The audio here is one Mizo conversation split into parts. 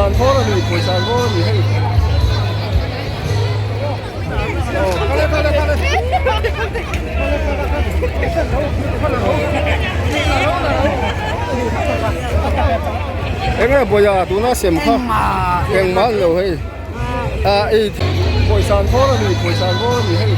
an vawr a ni pawisa an vawr a ni hei Enge bawiha tuna sem kha engmah an lo hei ah ei pawisa an vawr a ni pawisa an vawr a ni hei.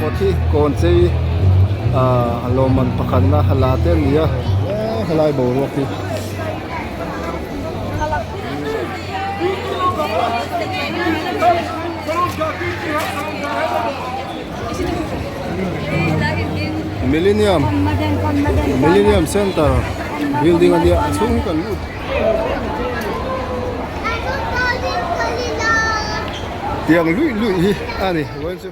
Kawt hi kawn chei ah lawmman pakhatna la te a ni a helai boruak hi. Millennium Millennium Center building a nia a chhung hi kan lut tiang luih luih hi a ni vawiin chu.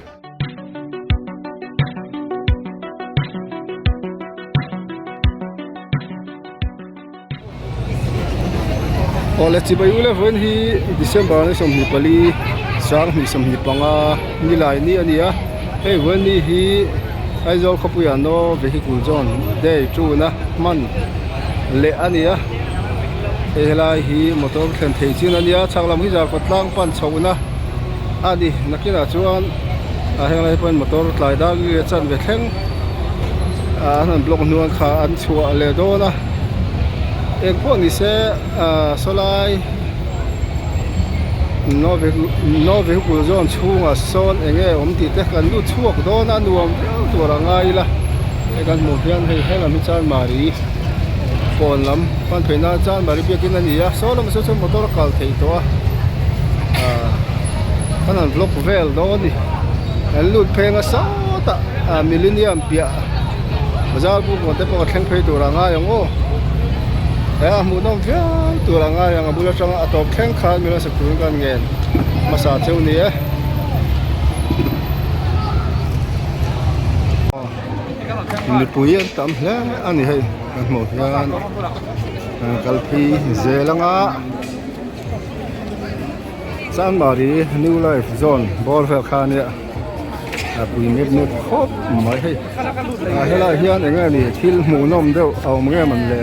Awle chibai u le vawiin hi December ni 24 sanghnih 25 nilai ni a ni a hei vawiin ni hi Aizawl khawpuiah no vehicle zone day tuna hman leh a ni a hei helai hi motor thlen thei chin a nia chhak lam hi zarkawt tlang pan chhohna a ni nakinah chuan ah heng lai pawhin motor tlai dar li a chanve thleng ah an han block hnuan kha an chhuah leh dawn a eng pawh ni se ah sawlai no no vehicle zawn chhungah sawn eng nge awm tih te kan lut chhuak dawn a nuam viau tur a ngai ila hei kan hmuh hian hei helam hi chanmari kawn lam pan phei nan chanmari biakin a ni a saw lamah sawn chuan motor a kal thei tawh a ah an han vlog vel dawn a ni an lut phei anga sawtah ah millennium piah bazar buk kawn te pawh a thleng phei tur a ngai ang aw he a hmuh nawm viau tur a ngai ang a bul atanga a tawp thleng khan min rawn sak turin ka ngen hmasa cheu ni e. Mipui an tam hle a ni hei kan hmuh hian kal phei zel anga Chanmari new life zone bawr vel kha ania a pui mep mep khawp mai hei ah helaiah hian eng nge ni thil hmuhnawm deuh a awm nge mawn le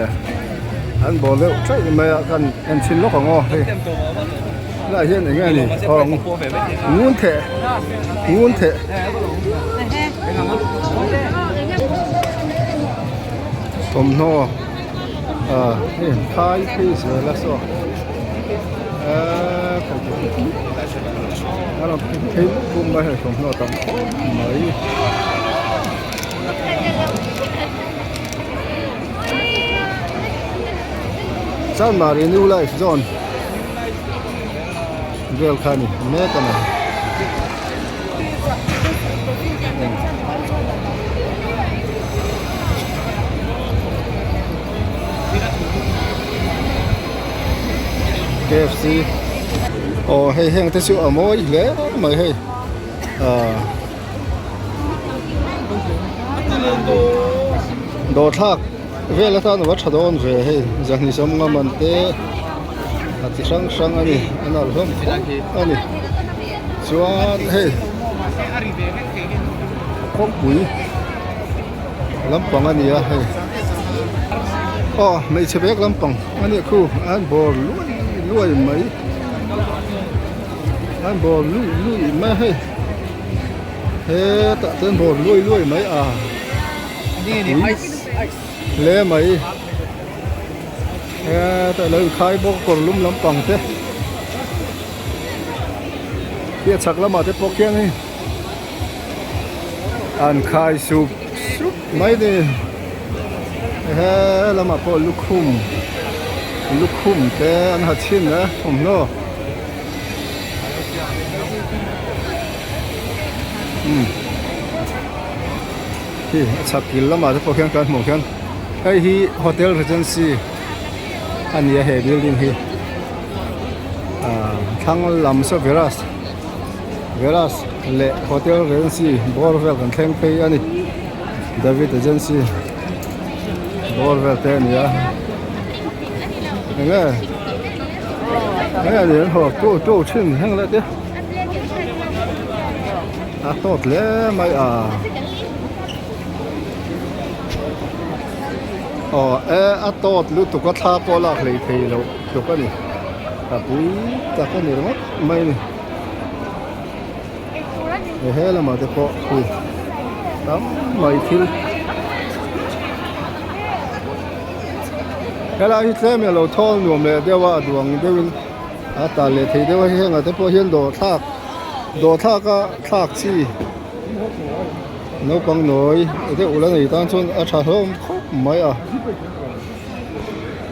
an bawl deuh chaih mai a kan en chhin lawk ang aw hei helaiah hian eng nge ni aw ngun theh ngun theh thawmhnaw ah hei phai phei zel a saw eee a rawn phei bum mai hei thawmhnaw tam khawp mai. Chanmari new life zone vel kha a ni mek a ni. KFC aw hei heng te chu a mawi hle mai hei ah dawr thlak vel atan a va tha dawn ve hei zahni sawmnga man te a chi hrang hrang a ni a nalh hlawm khawp a ni chuan hei kawngpui lampang a ni a hei aw hmeichhe bag lampang a nih khu an bawr luai luai mai an bawr lui lui mai a hei hetah chuan bawr luai luai mai a pui hle mai hetah lo inkhai bawk kawr lum lampang te khi a chhak lamah te pawh khian hei an khai sup sup mai ni he lamah pawh lukhum lukhum te an ha chhin a thawmhnaw umm khi a chhak kil lamah te pawh khian kan hmuh khian hei hi hotel regency a ni a he building hi. Thlang lam saw Veras Veras leh Hotel Regency bawr vel kan thleng phei a ni David Agency bawr vel te a ni a enge enge a ni an haw to to thin heng leh te a tawt hle mai a. Aw e a tawt lutuk a thla pawh lak hlei thei loh tluk a ni a pui tak a ni ringawt mai a ni he he lamah te pawh khi tam mai thil helai hi tlem in a lo thawl nuam leh deuh a a duang deuhin a tal leh thei deuh a hei hengah te pawh hian dawhthlak dawhthlak a thlak chi. Naupang nawi deuh ula nei tan chuan a tha hlawm khawp mai a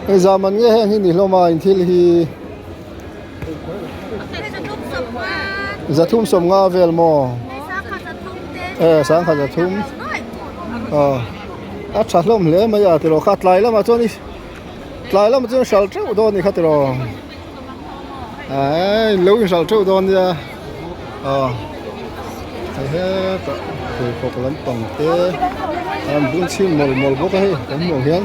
hei zah man nge heng hi ni hlawm a in thil hi zathum sawmnga vel maw e sangkhat zathum aw a tha hlawm hle mai a tiraw kha tlai lamah chuan i tlai lamah chuan hral teuh dawn a ni kha tiraw. Aii lo inhralh teuh dawn nia aw hei hetah pheikhawk lampang te an bun chhin mawlh mawlh bawk a hei kan hmuh ang hian.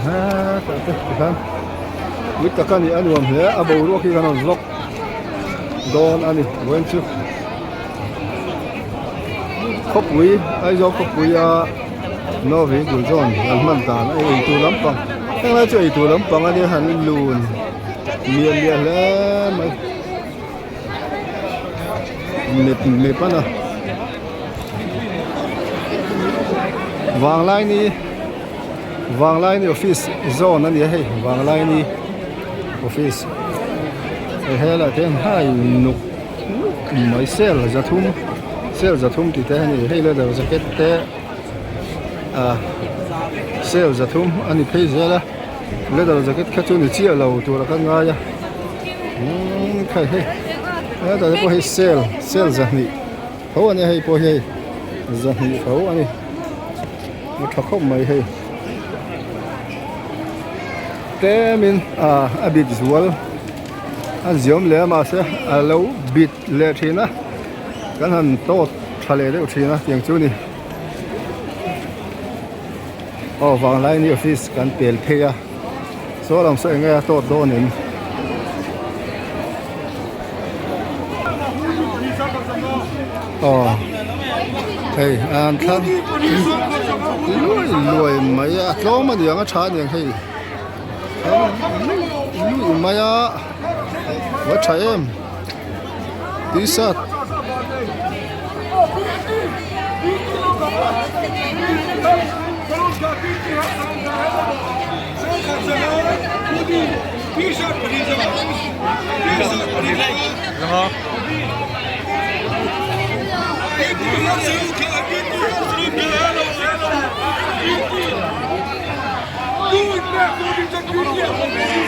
Hetah te tikhan ui tak a ni a nuam hle a boruak hi kan rawn vlog. dawn a ni vawiin chu khawpui Aizawl khawpui a Novi Gulzawn an hman dan a eitur lampang henglai chu eitur lampang a nia han lun miah miah hle mai mip mip a na Vanglaini Vanglaini office zawn a ni a hei Vanglaini. Office he helai te hian hai nuk nuk mai sel zathum sel zathum tih te a ni hei leather jacket te ah sel zathum a ni phei zel a leather jacket kha chu ni chiah lo tur a kan ngai a umm khai hei hetah te pawh hei sel sel zahnih tho a nia hei pawh hi hei zahnih tho a ni a tha khawp mai hei. Tlemin a bit zual a ziawm leh a mahse a lo bit leh thin a kan han tawt tha leh deuh thin a tiang chu ni aw vanglaini office kan pel phei a saw lam saw enge a tawt dawn em. Aw hei an thlang luai luai mai a tlawm a niang a tha a niang hei luih mai a a tha em t-shirt.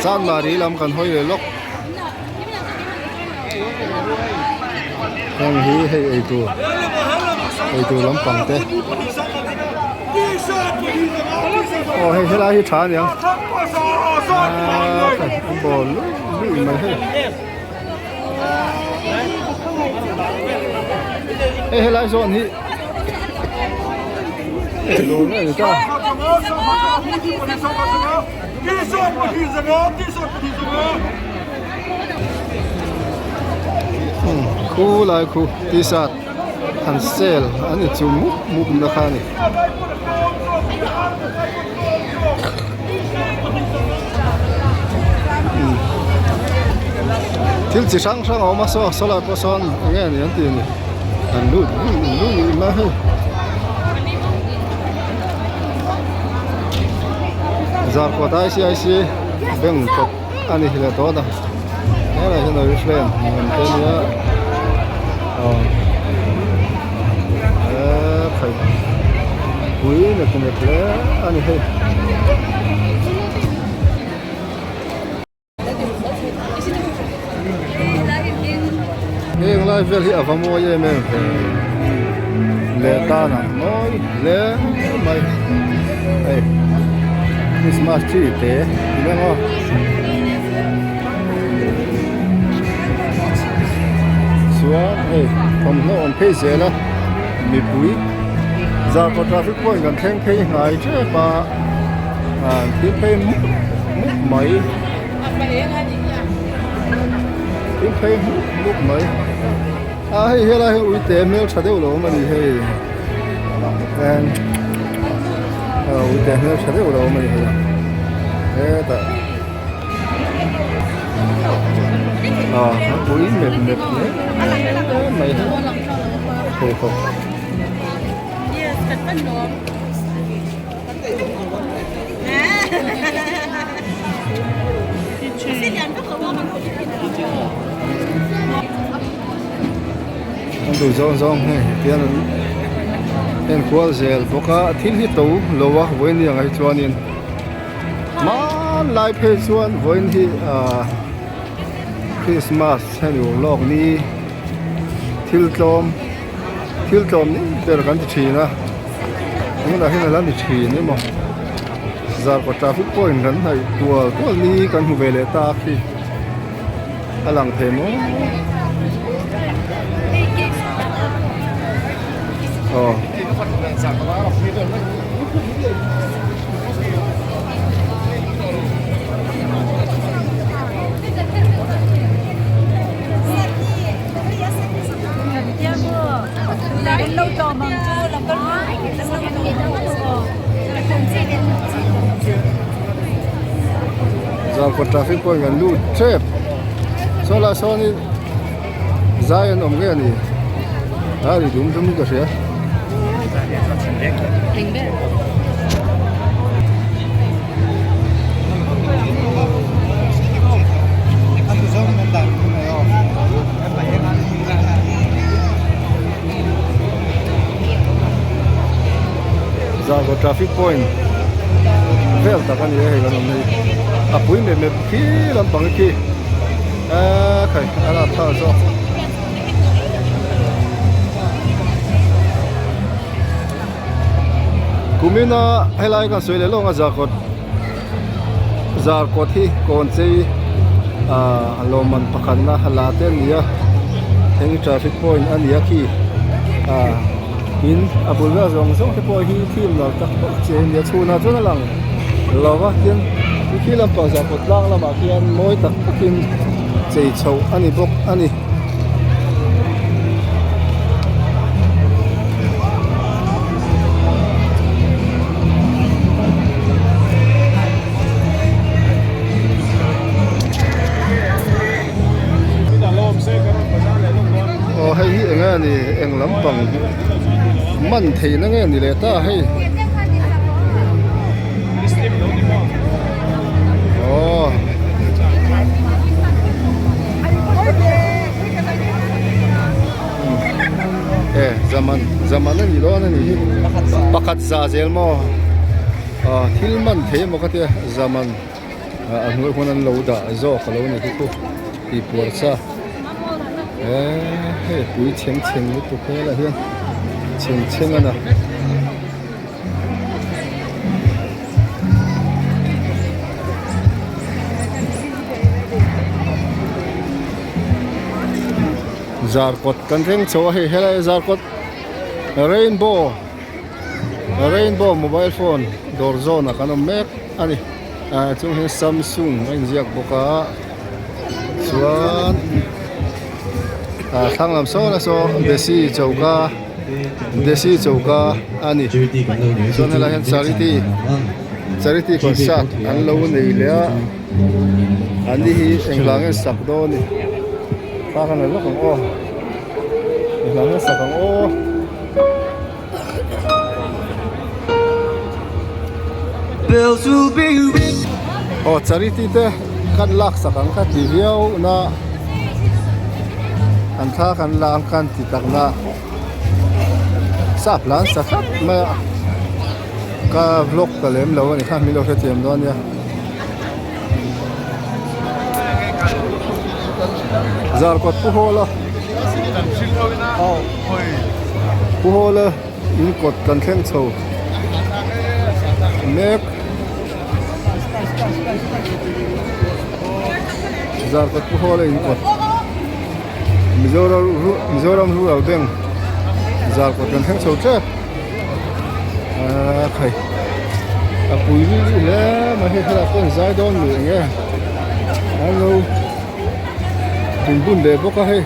Chanmari lam kan hawi leh lawk heng hi hei eitur eitur lampang te aw hei helai hi tha aniang aaa an bawl luih luih mai hei hei helai zawn hi dawr nge ni ta. Khu lai khu t-shirt an sale an inchuh mup mup na kha a ni. Thil chi hrang hrang a awm a saw saw lai pawh sawn eng nge ni an tih ni an lut lut lut mai hei. Zarkawt ICIC bank kawt a ni leh dawn a helai hian oriflame nuam te ania aw eee khai pui nek nek hle a ni hei. Heng lai. Helai vel hi a va mawi em em ve leh tan ah mawi hle mai hei Christmas tree te ti mai ang aw. Chuan hei thawmhnaw awm phei zel a mipui zarkawt traffic point kan thleng phei hnai tep a ah thil phei mup mup mai. Thil phei hmup hmup mai a hei helai hi uite hmel tha deuh lo awm a ni hei chuan uite hmel tha deuh lo awm a ni hei hetah ah a pui mep mep hle mai pheikhawk. An duh zawng zawng hei tian an enkual zel bawk a thil hi to lo a vawiin ni ang ah hi chuanin hmanlai phei chuan vawiin hi ahh Christmas hemi ur lawk ni thil tlawm thil tlawm ni ber kan ti thin a tunah hian a la ni thin emaw zarkawt traffic point kan hnaih tual tual ni kan hmu ve leh tak hi a lang thei maw aw. Zarkawt traffic point kan lut tep saw lah sawnin zai an awm nge a ni a ri dum dum in ka hria. Zarkawt traffic point vel tak a ni a hei kan awm hei a pui mep mep khi lampang khi eee khai a lak thlak zawk. Kumina helai kan sawi leh lawng a Zarkawt Zarkawt hi kawn chei ah lawmman pakhatna la te a ni a heng hi traffic point a ni a khi ah tin a bul vel zawng zawng te pawh hi thil nalh tak tak che a ni a chhunah chuan a lang lo va tin khi lampang Zarkawt tlang lamah khian mawi tak takin chei chhoh a ni bawk a ni. Aw hei hi eng nge ni eng lampang man theihna nge ni leh ta hei aw. E zaman zaman a nih dawn a nih hi pakhat za zel maw ah thil man thei emaw ka tia zaman ah a hnuai huan an lo dah zawk a lo ni hi chu tih puar sa eee hei pui chheng chheng lutuk helaiah hian chheng chheng a na. Zarkawt kan thleng chho a hei helai zarkawt rainbow rainbow mobile phone dawr zawn ah kan awm mek a ni ah chung hian samsung a inziak bawk a chuan ah thlang lam sawn a saw desi choka desi choka a ni chuan helai hian charity charity concert an lo nei leh a. An ni hi eng hla nge sak dawn ni thla khan la lawk ang aw eng hla nge sak ang aw. Aw charity te kan lak sak ang kha ti viau na an thla kan la ang khan ti tak na sap hla an sa tlat mai a ka vlog ta lem lo a ni kha min lo hrethiam dawn nia Zarkawt pu hawl a. Pu Hawla in kawt kan thleng chho mek. Zarkawt Pu Hawla in kawt Mizoram Rural Bank Zarkawt kan thleng chho tep. Aaa khai a pui luih luih hle mai hei thlalak pawh an zai dawn ni eng e an lo inbun leh bawk a hei.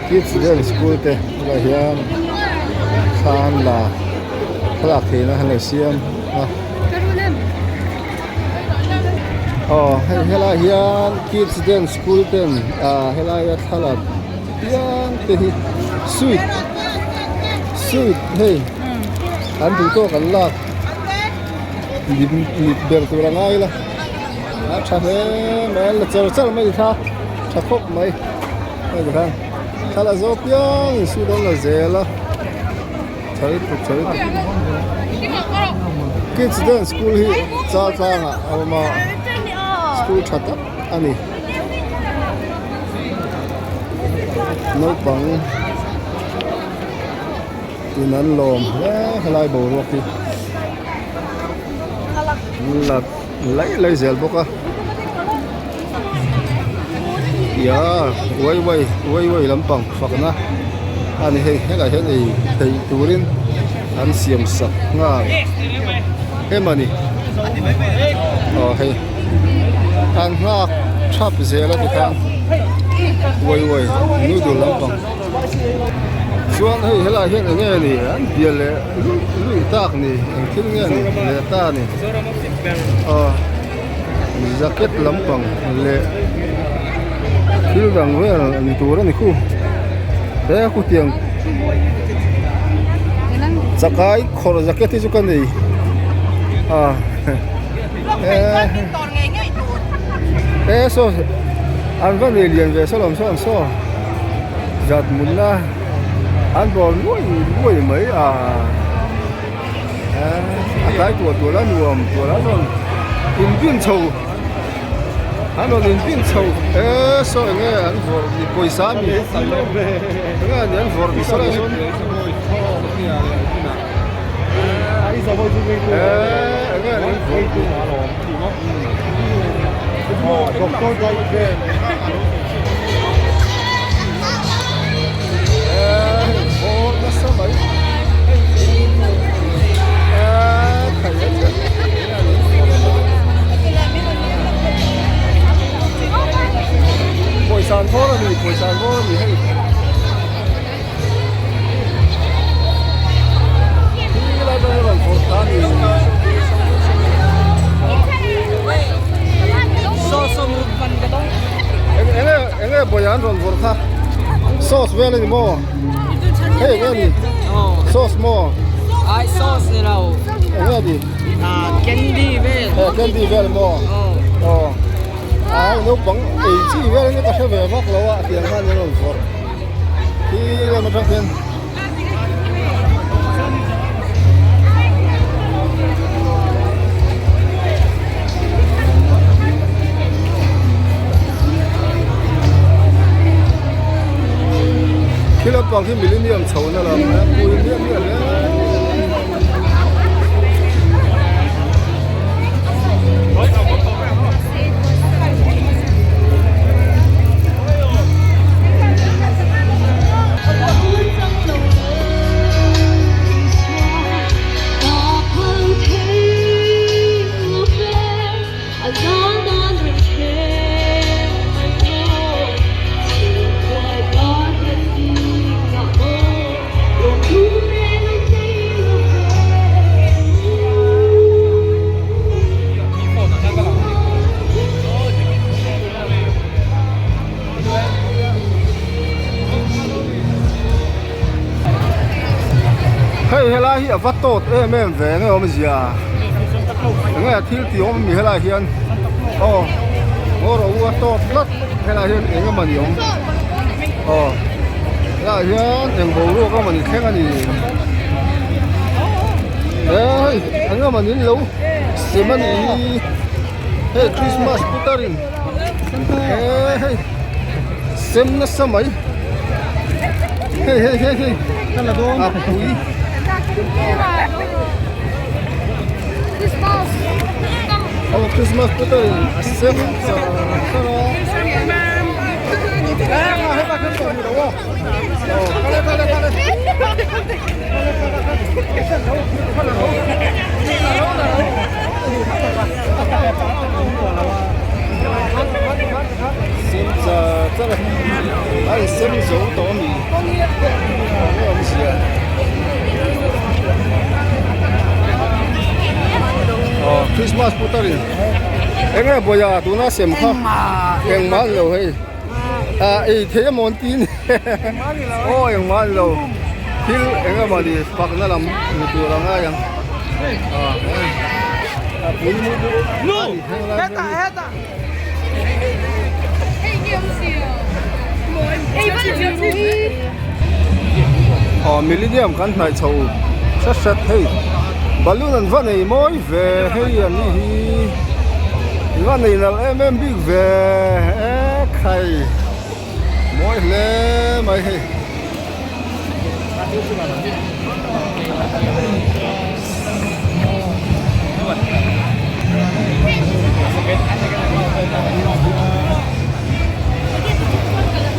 Kids Dance School te bulah hian thla an la thlalak theihna an lo siam a aw hei helaiah hian Kids Dance School ten ah helaia thlalak piang te hi sweet sweet hei an duh tawk an lak mit ber tur a ngai la a tha hle mai an la char char mai kha tha khawp mai hei tikhan thla la zawk piang in sweet an la zel a tha lutuk tha lutuk kids dance school hi char tlangah a awm a school tha tak a ni. Naupang in an lawm hle helai boruak hi la laih laih zel bawk a ia uai uai uai uai lampang fakna a ni hei helaiah hian ei theih turin an siam sak nghal em a ni aw hei. An nghak thap zel a tikhan uai uai noodle lampang chuan hei helaiah hian eng nge ni an bial leh luih luih tak ni eng thil nge ni leh ta ni aw jacket lampang leh thil dang vel ni tur a ni khu he khutiang chakai khawrh jacket hi chu ka nei a. E saw an va nei lian ve saw lawm saw an saw zat munna an bawr nuai nuai mai a a tlai tuah tuah la nuam tuah la rawn in bin chho an rawn in bin chho e saw eng nge an vawrh ni pawisa mi eng nge an vawrh ni saw lai sawn. Pawisa an vawr a ni pawisa an vawr a ni hei. Enge bawiah an rawn vawrh kha sauce vel a ni maw hei enge ni sauce maw ai sauce ni lo enge ni candy vel candy vel maw aw Ai naupang ei chi vel ania ka hre ve vak lo a tiang khan an rawn vawrh khi lam atang khian khi lampang khi millennium chho na lam a pui miah miah hle. Hei helai hi a va tawt em em ve nge awmzia enge thil tih awm ami helai hian aw ngaw rawh u a tawt tlat helai hian eng emaw ni awm aw helai hian eng boruak emaw ni thleng a ni. eng emaw ni lo sem a nih hi hei christmas putar in he hei sem nasa mai hei hei hei hei a pui. Aw Christmas putar in a sem char char a. Sem char char a a insem zo tawh a mi enge awmzia aw Christmas putar in enge bawia tuna sem kha engmah a ni lo hei. Ah ei thei a mawn tin aw engmah a ni lo thil eng emaw ni fakna lam ni tur a ngai ang ah a pui a ni thleng lai hi aw millennium kan hnaih chho hret hret hei balloon an va nei mawi ve hei an ni hi. I va nei nalh em em bik ve e khai mawi hle mai hei.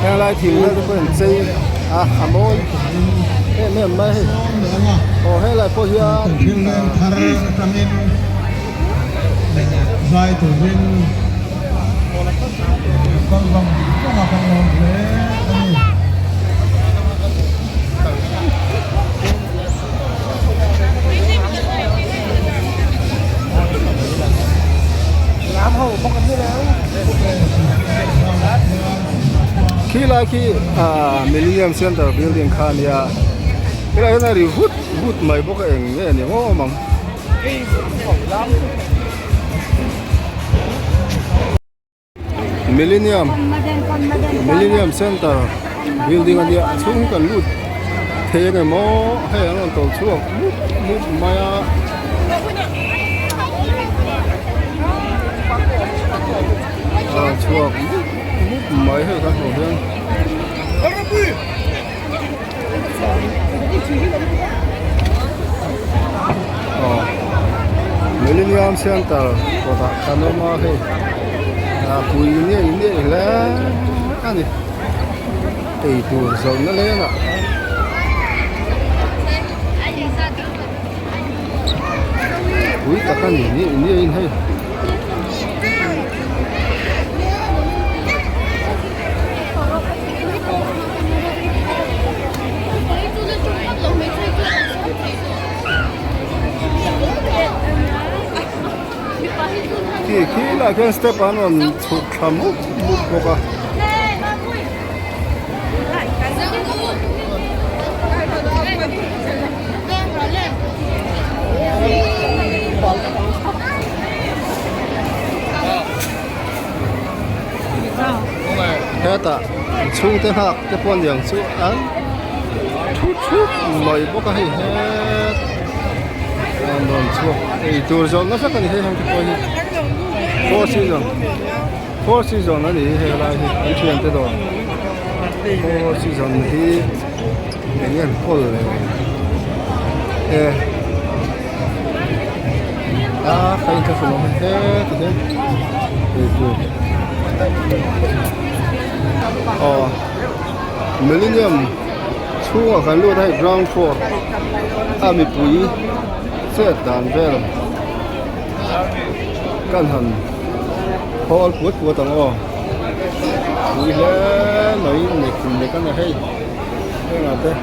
Helai thing na te pawh an chei a a mawi em em mai hei aw helai pawh hian Zai turin kal vang vang a kan lawm hle a ni. Khi lai khi ah Millennium Center building kha a nia helai hian a ri vut vut mai bawk a eng nge ni ngawm ang. Millennium Millennium Center building a nia a chhung hi kan lut thei ang em aw hei an rawn tawlh chhuak mup mup mai a a rawn chhuak mup mup mai hei kan hmuh hian. Aw Millennium Center kawtah kan awm a hei ah pui nge nge hle a ni eitur zawrhna lengah pui tak a ni nge nge in hei. Khi khi lai khian step an rawn chhuk thla mup mup bawk a. Hetah chhungte nghak te pawh aniang chu an thu thup mai bawk a hei het an rawn chhuak ei tur zawng nasa tak a ni hei heng te pawh hi four season four season a ni hi helai hi an thian te dawr four season hi eng nge an kawl le e a ka inthlahrun awm he ti hian ei tur aw millennium chhungah kan lut a hei ground floor a mipui chet dan vel kan han hawl puat puat ang aw pui hle mai nek nek a ni hei hengah te.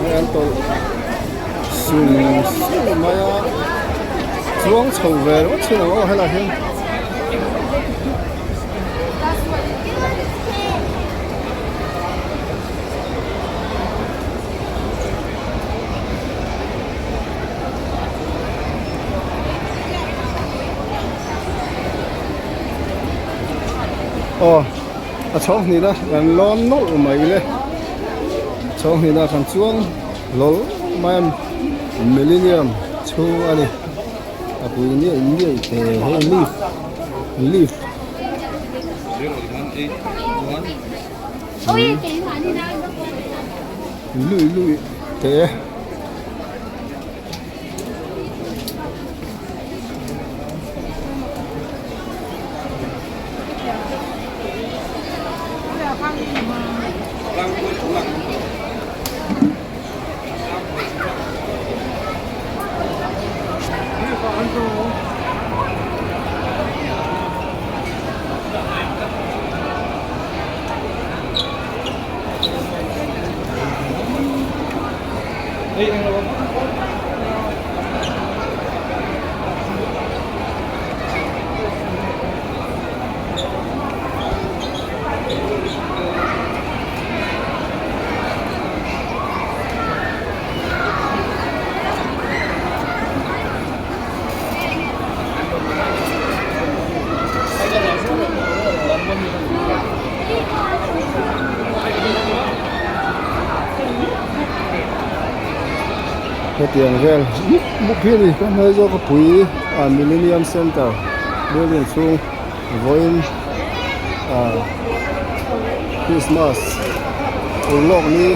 Hei an tawlh sung sung mai a chuang chho ve ringawt thin ang aw helaiah hian. Aw a chhawng hnihna kan lawn nawlh mai le chhawng hnihna kan chuang hlawl mai a millennium chhung a ni a pui niaih niaih te hei lift lift lui lui te. Hetiang vel mup mup hi a ni ka hmel zawk a pui ah millennium center building chhung vawiin ah christmas urlawk ni.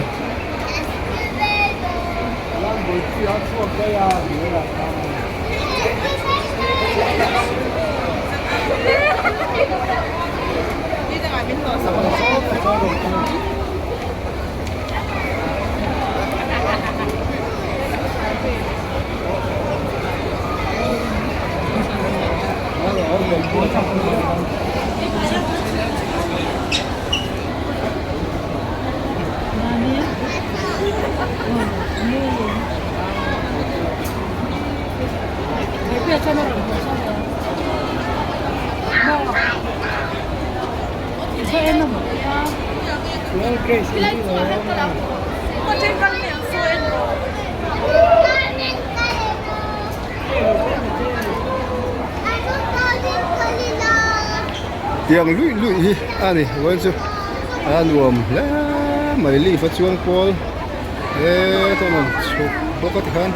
Tiang luih luih hi a ni vawiin chu a nuam hle mai leaf a chuang pawl he chuan an chhuk bawk a tikhan.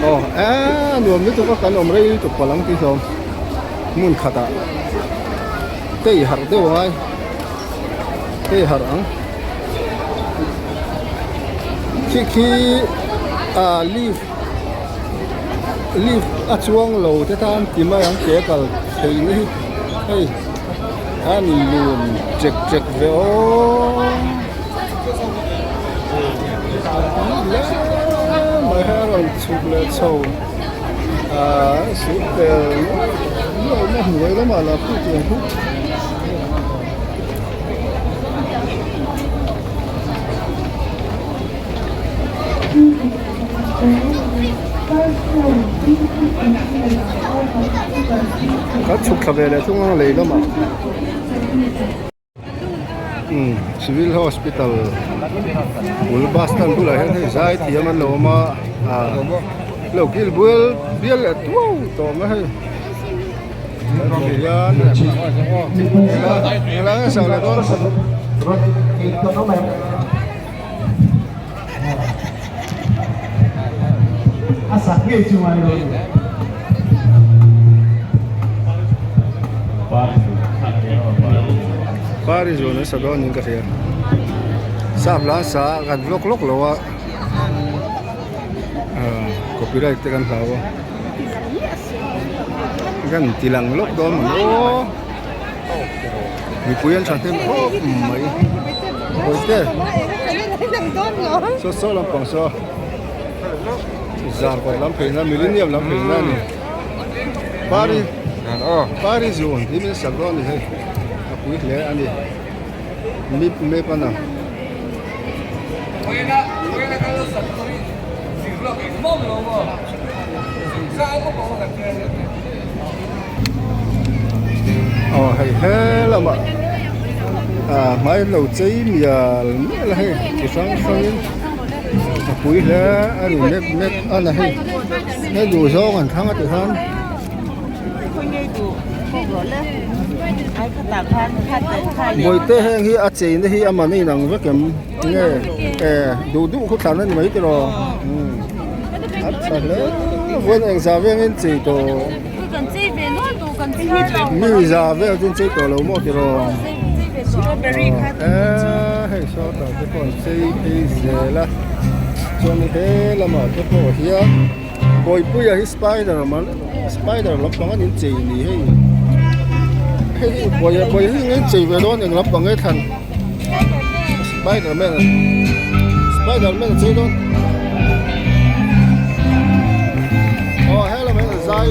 Aw eee nuam lutuk a kan awm rei lutuk palh ang tih hlawm hmun khatah tei harh deuh a ngai tei harh ang khi khi ah leaf leaf a chuang lo te tan ti mai ang ke kal theih na hi hei a ni lun chek chek ve aw. Mai hi a rawn chhuk leh chho ah suit tel nuai na hnuai lamah lah pawh tiang hi. Kan chhuk thla ve leh thung ang lei lamah. Umm civil hospital bul bus stand bulah hian hei zai thiam an lo awm a ah lo kil bual bial leh tuau tawh mai hei hian helai a sak leh dawn. Pari zun an sa dawn niin ka hria sap la an sa a kan vlog lawk lo a ah copyright te kan hlau a kan ti lang lawk dawn maw aw. Mipui an thahnem khawp mai Bawihte saw saw lampang saw zar kawt lam phei na millennium lam phei na a ni pari pari zun tih min sak dawn a ni hei a pui hle a ni mip map a na. Aw hei he lamah ah hmai lo chei mial mial a hei chi hrang hrangin. A pui hle a ni mek mek a na hei hei duh zawng an thlang a ti khan. Bawihte heng hi a cheina hi a man a inang vek em nge e duh duh khu thlan a ni mai tiraw a tha hle vawiin engzah vengin chei tawh mi za vel chu an chei tawh lo maw tiraw eee hei sawtah te pawh an chei phei zel a chuan he lamah te pawh hian. Bawipuia hi spider man spider lampang an inchei ni hei hei hi bawiha bawiha hi eng chei ve dawn eng lampang nge thlan spider man spider man a chei dawn aw helama hian a zai.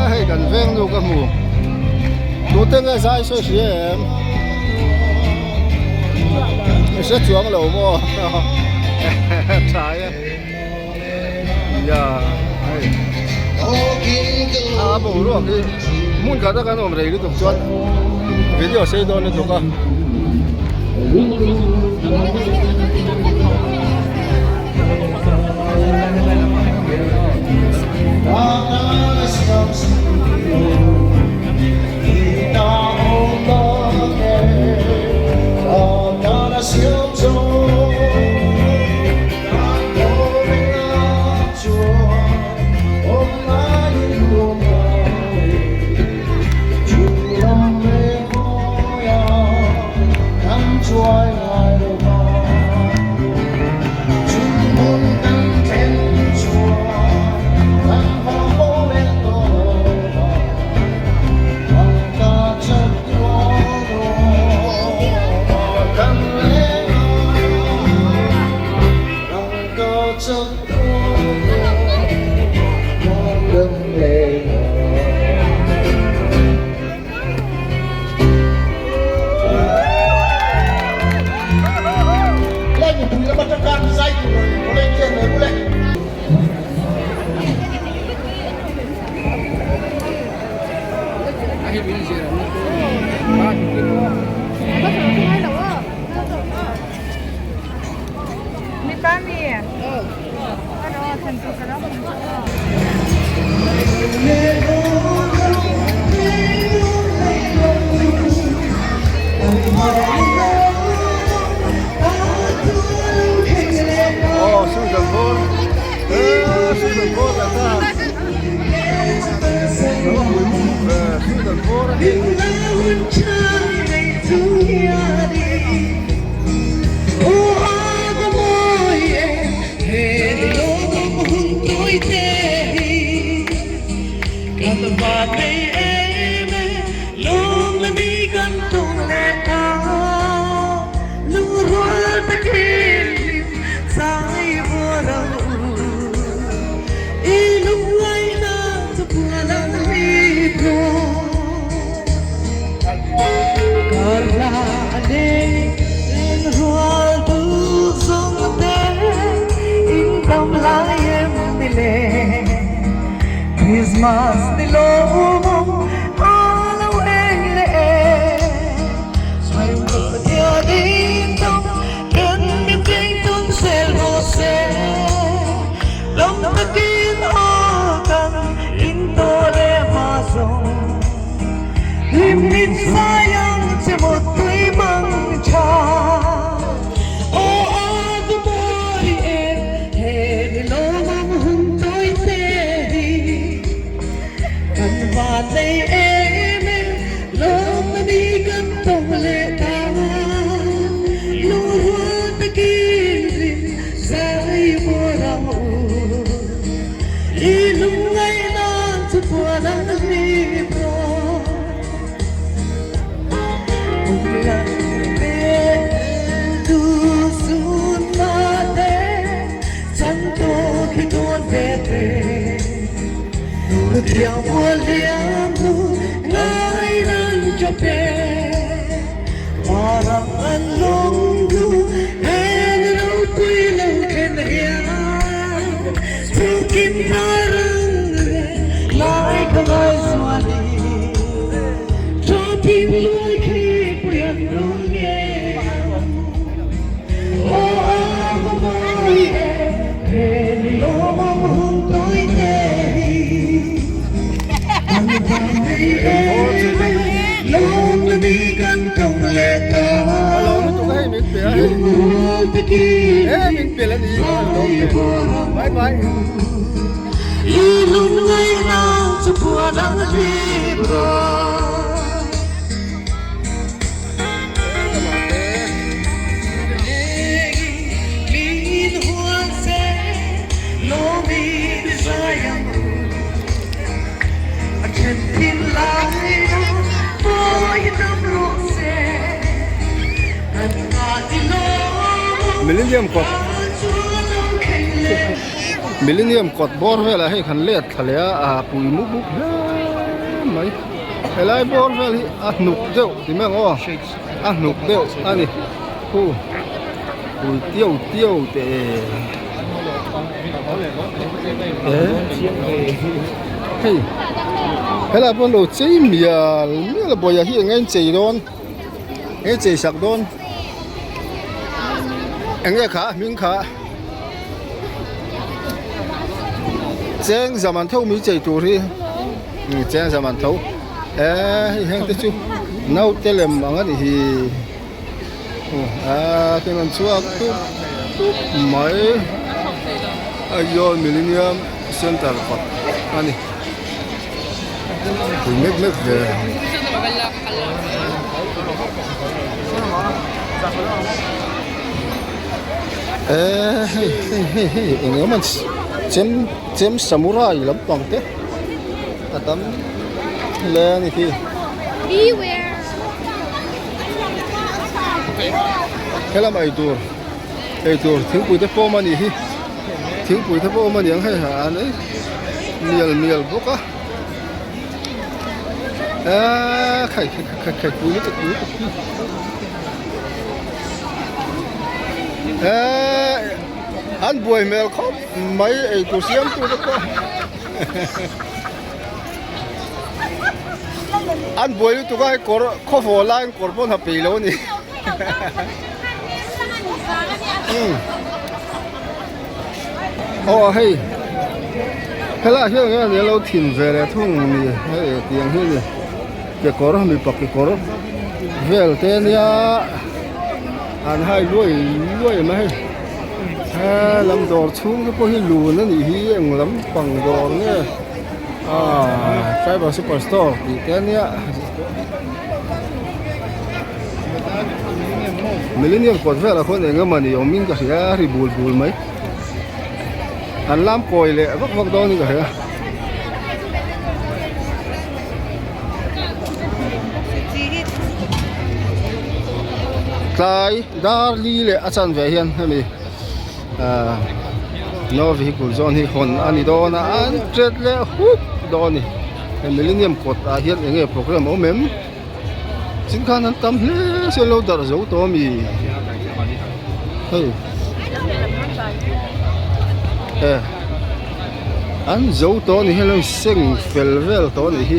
Hei kan veng nu ka hmu tute nge zai sawi hria em i hre chuang lo maw tha e ya hei a boruak hi hmun khat a kan awm rei lutuk chuan video sei dawn lutuk a. Aw Susan bawr eee Susan bawr lah ta lo pui ve Susan bawr a ni. Christmas ni lawmawm a lo eng leh e. Smailtu Pathianin dam kan min tling tun zel rawh se. Lam takin aw kan in tawh leh hma zawng. Hlimmin zai ang che maw tui mang tha. Aw a va mawi em he ni lawmawm hun tawi te hi. Kan van nei em em lawmna ni kan tawng leh ta. Lungrual takin rin zai muar ang u. I lungngaih nan chu puan ang hlip rawh. Kum lang vel tu sun mate chan tawk hi dawn ve te. Nu thiang mual liam nu ngai nan cho pe. Parang an lawng du en ropui lo thlen hian chu kim na rang le lai ka ngai zual i cho tin luai khi pui an rul nge Aw a va mawi e he ni lawmawm hun tawi te hi kan van nei em em lawm na ni kan tawng leh ta lungrual takin zai buar ang i lungngaihna chu phuan ang hlip rawh. Millennium kawt Millennium kawt bawr velah hei kan let thla leh a ah pui mup mup hle mai helai bawr vel hi a hnuk deuh ti mai ang aw a hnuk deuh a ni khu pui tiau tiau teh e hei helai pawh an lo chei mial mial a bawihah hi eng nge an chei dawn eng nge chei sak dawn eng nge kha hming kha. Cheng zaman tho mi chei tur hi cheng zaman tho eh hei heng te chu naute lem ang a nih hi aw a ten an chhuak tup tup mai Aizawl Millennium Centre kawt a ni pui mek mek ve. Eee hei hei hei hei eng emaw an chem chem samurai lampang te a tam hle a ni khi. Helam eitur eitur thingpui te pawh awm a nih hi thingpui te pawh awm a ni ang hei ha an ei mial mial bawk a eee khai khai khai khai pui lutuk lutuk hi. Eee an buai hmel khawp mai eitur siam tu te pawh an buai lutuk a hei kawr khawvaw laiin kawr pawh an ha peih lo a ni aw hei helaiah hian enge an lo thin ve leh thung ni hei tiang hi a ni. Kekawr mipa kekawr vel te ania an hai luai luai mai hei he lam dawr chhung te pawh hi lun a nih hi eng lampang dawr nge ah tribal super store tih te ania millennium kawt velah khuan eng emawni awmin ka hria a ri bul bul mai an lam kawi leh vak vak dawn in ka hria. Tlai dar li leh a chan ve hian hemi ahh no vehicle zawn hi hawn a ni dawn a an tet leh hup dawn a ni he millennium kawt ah hian eng nge program a awm em chin khan an tam hle se an lo darh zo tawh a mi hei eh. An zo tawh a ni hi an lo seng fel vel tawh a ni hi.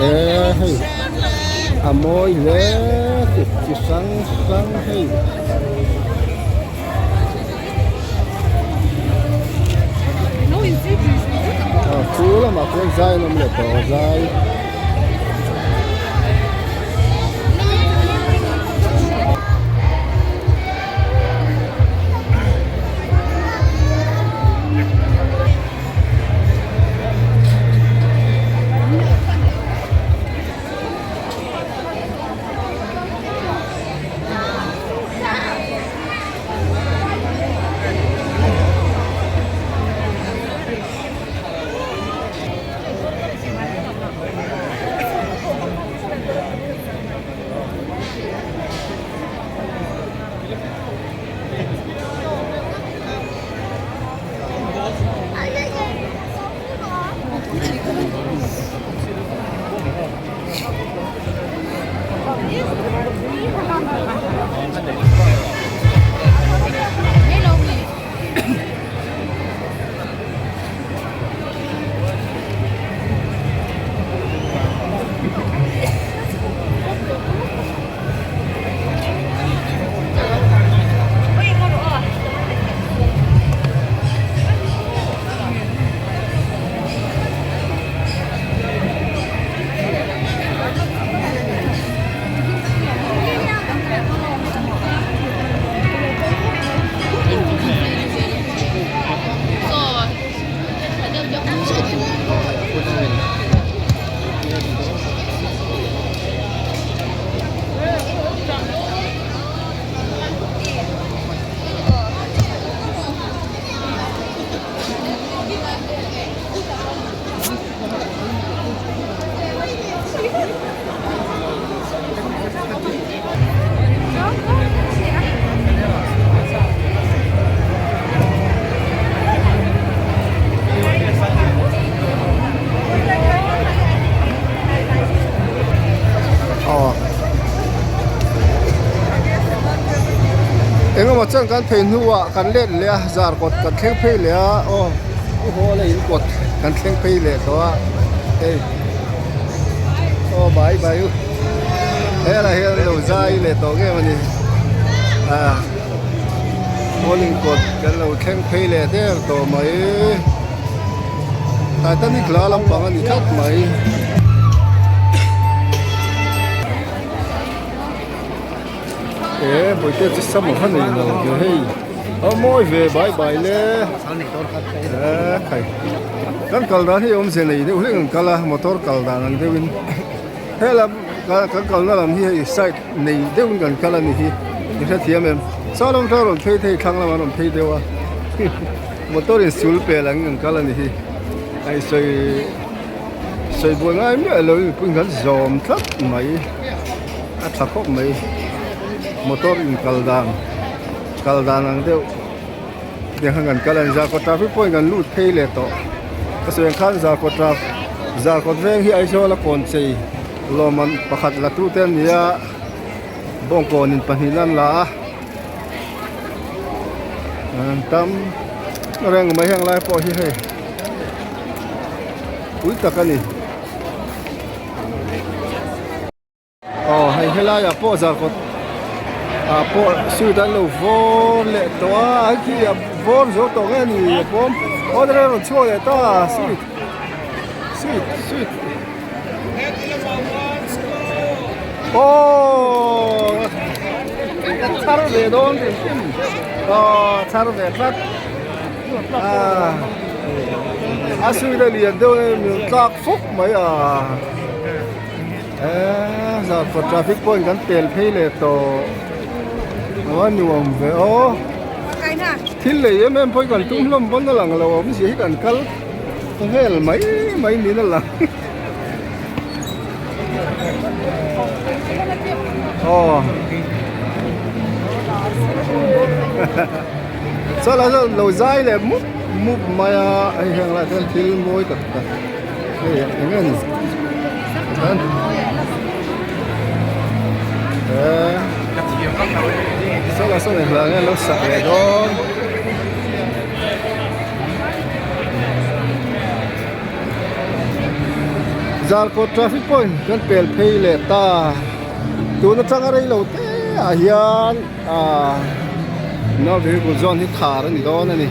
Eee hei a mawi hle kut chi hrang hrang hei. A khu lamah khuan zai an awm leh tawh a zai. Engemaw chuan kan phei hnuah kan let leh a zar kawt kan thleng phei leh a aw u haw la in kawt kan thleng phei leh tawh a hei aw bai bai u helai hian lo zai leh tawh ngem a ni ah hawlin kawt kan lo thleng phei leh der tawh mai Titanic hla lampang a ni tlat mai. E bawihte chu sam a va nei lo ve hei a mawi ve bai bai le e khai kan kal dan hi awmze nei deuh hlek an kal a motor kal dan ang deuhin helam kan kalna lam hi hei side nei deuhin kan kal a ni hi i hrethiam em saw lam atang rawn phei thei thlang lamah rawn phei deuh a motor in sul pel ang kan kal a ni hi a sawi sawi buai ngai miah lo in mipui kan zawm tlat mai. A tha khawp mai motor in kal dan kal dan ang deuh tiang khan kan kal a ni zarkawt traffic pawhin kan lut phei leh tawh ka sawi ang khan zarkawt traf zarkawt veng hi Aizawl a kawn chei lawmman pakhat la tu te an ni a bawngkawn in pahnih an la a an tam reng mai heng lai pawh hi hei pui tak a ni. Aw hei helaiah pawh zarkawt ah pawh suit an lo vawr leh tawh a an khi a vawr zo tawh nge ni a bawm aw a rawn chhuak leh ta suit suit suit aw ka chhar ve dawn hrim hrim aw chhar ve tlat ah a suit a lian deuh a min tlak fawk mai a. Eee zarkawt traffic point kan pel phei leh tawh a nuam ve aw thil lei em em pawh hi kan tum hlawm pawn a lang lo awmzia hi kan kal vel mai mai niin a lang aw chuan lo zai leh mup mup mai a hei heng lai hian thil mawi tak tak. Hei eng nge ni Sawlah sawn eng hla nge an lo sak leh dawn. Zarkawt traffic point kan pel phei leh ta. Tun atanga rei lo te ah hian ahh no vehicle zone hi khar a ni dawn a ni.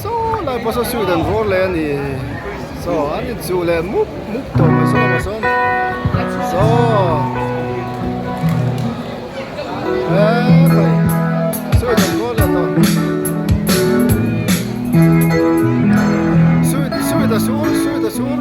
Saw lai pawh saw suit an vawr leh a ni saw an inchuh leh mup mup tawh mai saw lamah sawn saw he suit an vawr leh tawh suit suit a sur suit a sur.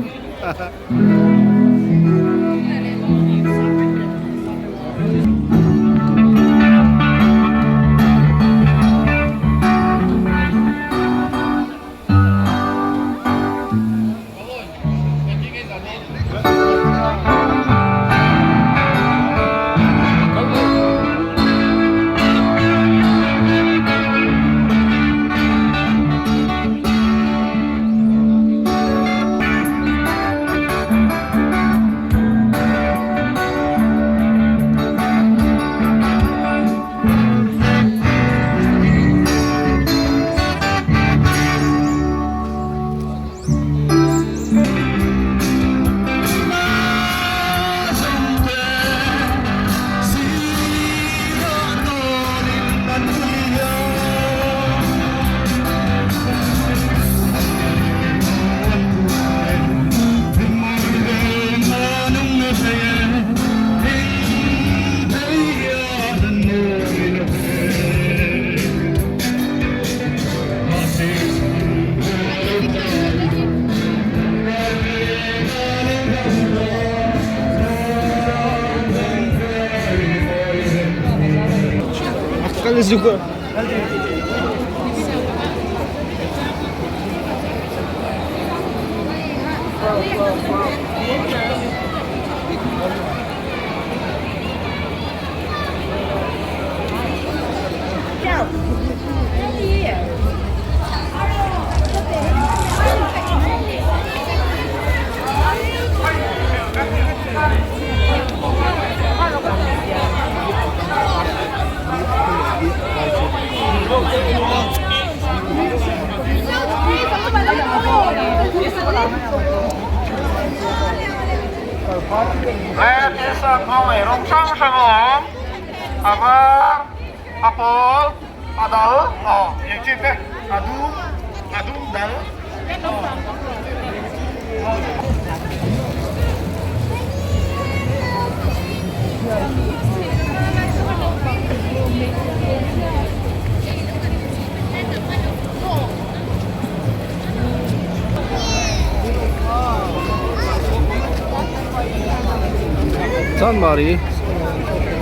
Chanmari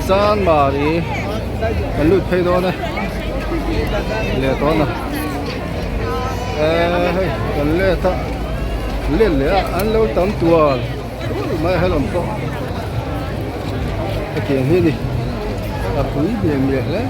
Chanmari kan lut phei dawn e leh tawn a eh hei kan let a let leh a an lo tam tual mai helawm pawh hetiang hi a ni a pui hmel hmel hle.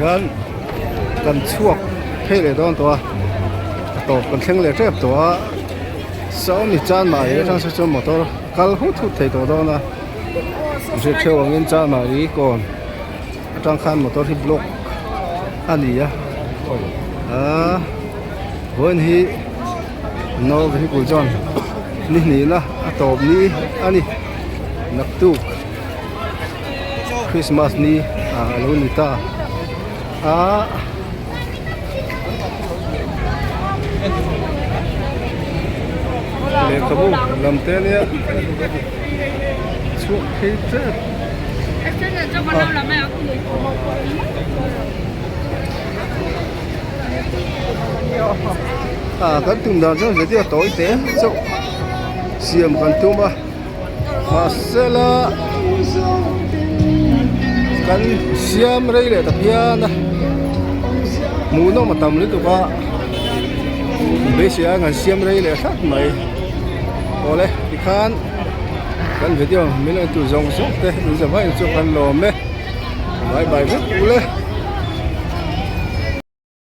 Tihian kan chhuak phei leh dawn tawh a a tawp kan thleng leh tep tawh a sawmi chanmai atang saw chuan motor kal hut hut thei tawh dawn a hriat theuh angin chanmai kawn atang khan motor hi block a ni a aaa vawiin hi no vehicle chuan ni hnihna a tawp ni a ni naktuk Christmas ni ah a lo ni ta a. Lehkhabu lam te nia chhuak phei tep a ah kan tum dan chuan video tawi te chauh siam kan tum a mahsela kan siam rei leh ta phian a hmuhnawm a tam lutuk a beisei a kan siam rei leh hrat mai awle tikhan kan video min en tur zawng zawng te in zavai chu kan lawm e bye bye vek ule.